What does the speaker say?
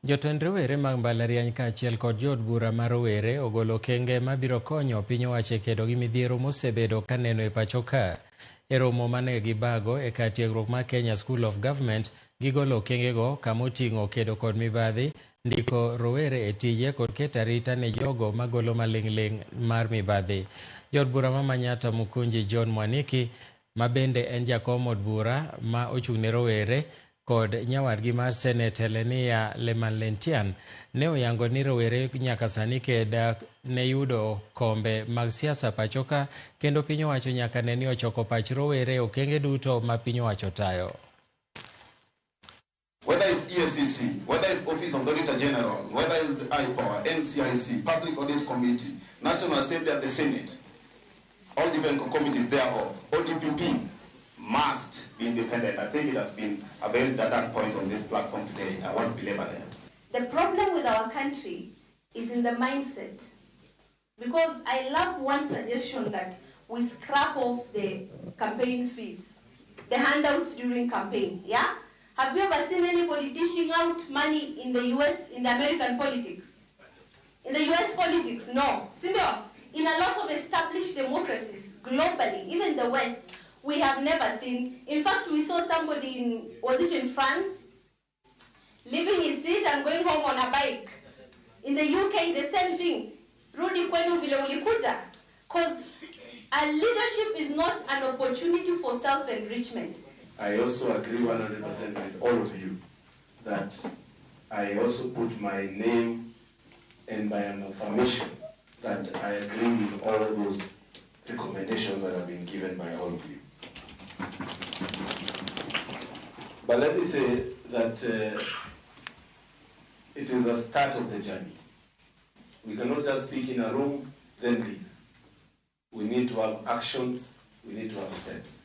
Jotend rowere mag mbalariany kaachiel kod jood bura mar rowere ogolo okenge mabiro konyo piny owacho e kedo gi midhiero mosebedo kaneno e pacho ka. E romo mane gibago e kar tiegruok mar Kenya School of Government, gigolo okengego kama oting'o kedo kod mibadhi, ndiko rowere e tije kod keto arita ne jogo magolo maling'ling' mar mibadhi. Jood bura ma Manyatta Mukunji John Mwaniki, ma bende en jakom od bura ma ochung' ne rowere, kod nyawadgi mar Senet Helenia Lemalentian ne oyango ni rowere nyaka sani keda ne yudo kombe mag siasa pacho ka kendo piny owacho nyaka ne ni ochoko pach rowere e okenge duto ma piny owacho tayo. Whether it's EACC, whether it's Office of the Auditor General, whether it's the IPOA, NCIC, Public Audit Committee, National Assembly and the Senate, all different committees thereof, ODPP must be independent. I think it has been a very dark point on this platform today. I won't belabor there. The problem with our country is in the mindset. Because I love one suggestion that we scrap off the campaign fees, the handouts during campaign, yeah? Have you ever seen anybody dishing out money in the US, in the American politics? In the US politics, no. Sindio? In a lot of established democracies globally, even the West, we have never seen. In fact, we saw somebody in, was it in France? Leaving his seat and going home on a bike. In the UK, the same thing. Rudi kwenu vile ulikuja. Because a leadership is not an opportunity for self-enrichment. I also agree 100% with all of you that I also put my name and my affirmation that I agree with all those recommendations that have been given by all of you. But let me say that it is a start of the journey. We cannot just speak in a room, then leave. We need to have actions, we need to have steps.